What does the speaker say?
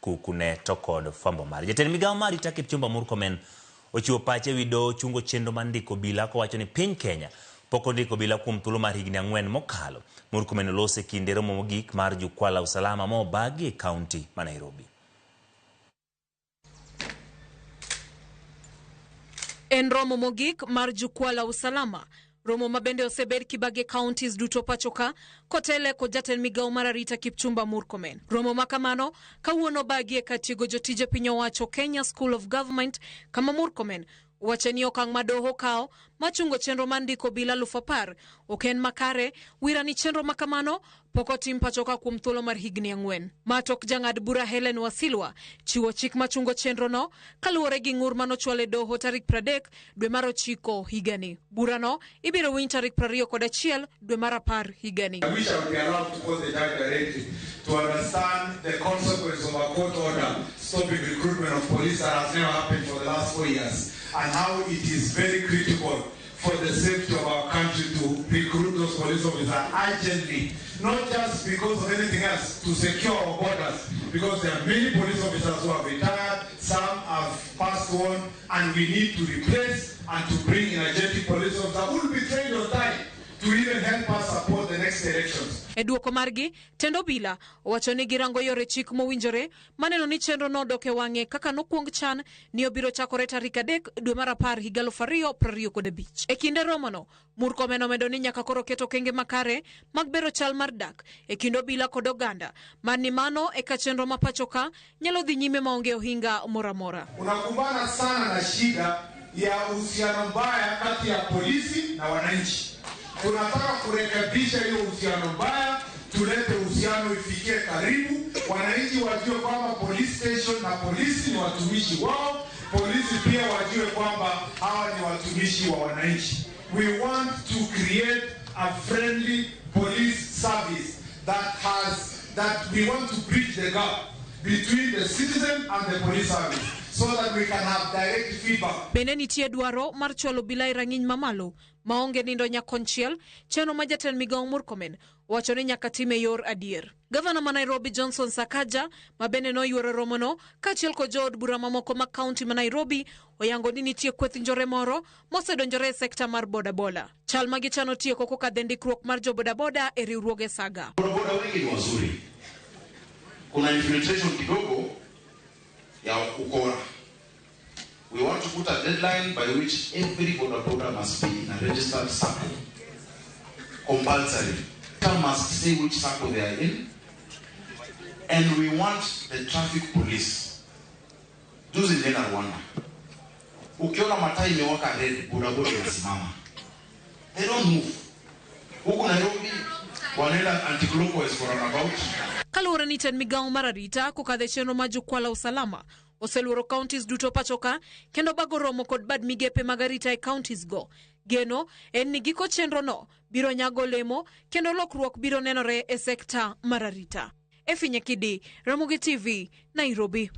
Kuku ne to kod fwambo mare. Jatend migawo mar arita Kipchumba Murkomen ochiwo pache ewi doho chungo chenro mar ndiko obila kowacho ni piny Kenya pok ondiko obila kuom thuolo mar higni ang'wen mokalo. Murkomen oloso e kinde romo mogik mar jukwaa la usalama mobagi e kaunti ma Nairobi. En romo mogik mar jukwaa la usalama, romo ma bende osebed kibage counties duto pachoka kotele kod jatend migawo mar arita Kipchumba Murkomen. Romo ma kamano kawuono bagie ka tiego jotije piny owacho Kenya School of Government kama Murkomen wacho ni okang' ma doho kawo machungo chenro mar ndiko obila 10,000 ok en makare wira ni chenro ma kamano pok otim pachoka kuom thuolo mar higni 4. Ma tok jang'ad bura Helen Wasilwa chiwo chik machungo chenrono kaluwore gi ng'ur manochwal e doho tarik 30 dwe mar 9 higani. Burano ibiro winj tarik 21 dwe mar 10 higani. I wish I would be allowed to call the judge directly to understand the consequence of a court order stopping recruitment of police that has never happened for the last 4 years, and how it is very critical for the safety of our country to recruit those police officers urgently, not just because of anything else, to secure our borders, because there are many police officers who have retired, some have passed on, and we need to replace and to bring energetic police officers who will be trained on time to even help us support the next elections. E duoko margi, tend obila owacho ni girango yore chik mowinjore maneno ni chenro no odok e wang'e kaka nokwong chan ni obiro chakore tarik 3 dwe mar 10 higa 2025. E kinde romono, Murkomen omedo ni nyaka koro ket okenge makare mag bero chal mar dak e kind obila kod oganda, mar ni mano eka chenro ma pacho ka nyalo dhi nyime maonge ohinga moro amora. Unakumbana sana na shida ya uhusiano mbaya kati ya polisi na wananchi. Tunataka kurekebisha hiyo uhusiano mbaya, tulete uhusiano ifikie karibu, wananchi wajue kwamba police station na polisi ni watumishi wao, polisi pia wajue kwamba hawa ni watumishi wa wananchi. We want to create a friendly police service that we want to bridge the gap between the citizen and the police service so that we can have direct feedback. Bende nitie dwaro mar chwalo obila e rang'iny mamalo maonge nindo nyakonchiel, chenro ma jatend migawo Murkomen wacho ni nyaka tim e yor adier. Gavana ma Nairobi Johnson Sakaja ma bende noyuoro romono kaachiel kod jood bura mamoko mag kaunti ma Nairobi oyango ni nitie kweth njore moro mosedonjore e sekta mar bodaboda. Chal ma gichano tieko kokadho e ndikruok mar jo bodaboda e riwruoge Saga. Bodaboda wengi ni wazuri, kuna infiltration kidogo ya ukora. We want to put a deadline by which every bodaboda must be in a registered circle. Compulsory. Some must say which circle they are in. And we want the traffic police. Juzi nilienda Rwanda. Ukiona mataa imewaka red, bodaboda inasimama. They don't move. Huku Nairobi wanaenda anti-clockwise for roundabout. Kaluwore ni tend migawo mar arita kokadho e chenro mar jukwaa la usalama oseluoro counties duto pachoka kendo bago romo kod bad migepe mag arita e counties go. Geno en ni giko chenro no biro nyago olemo kendo lokruok biro nenore e sekta mar arita. Efi Nyakidi, Ramogi TV, Nairobi.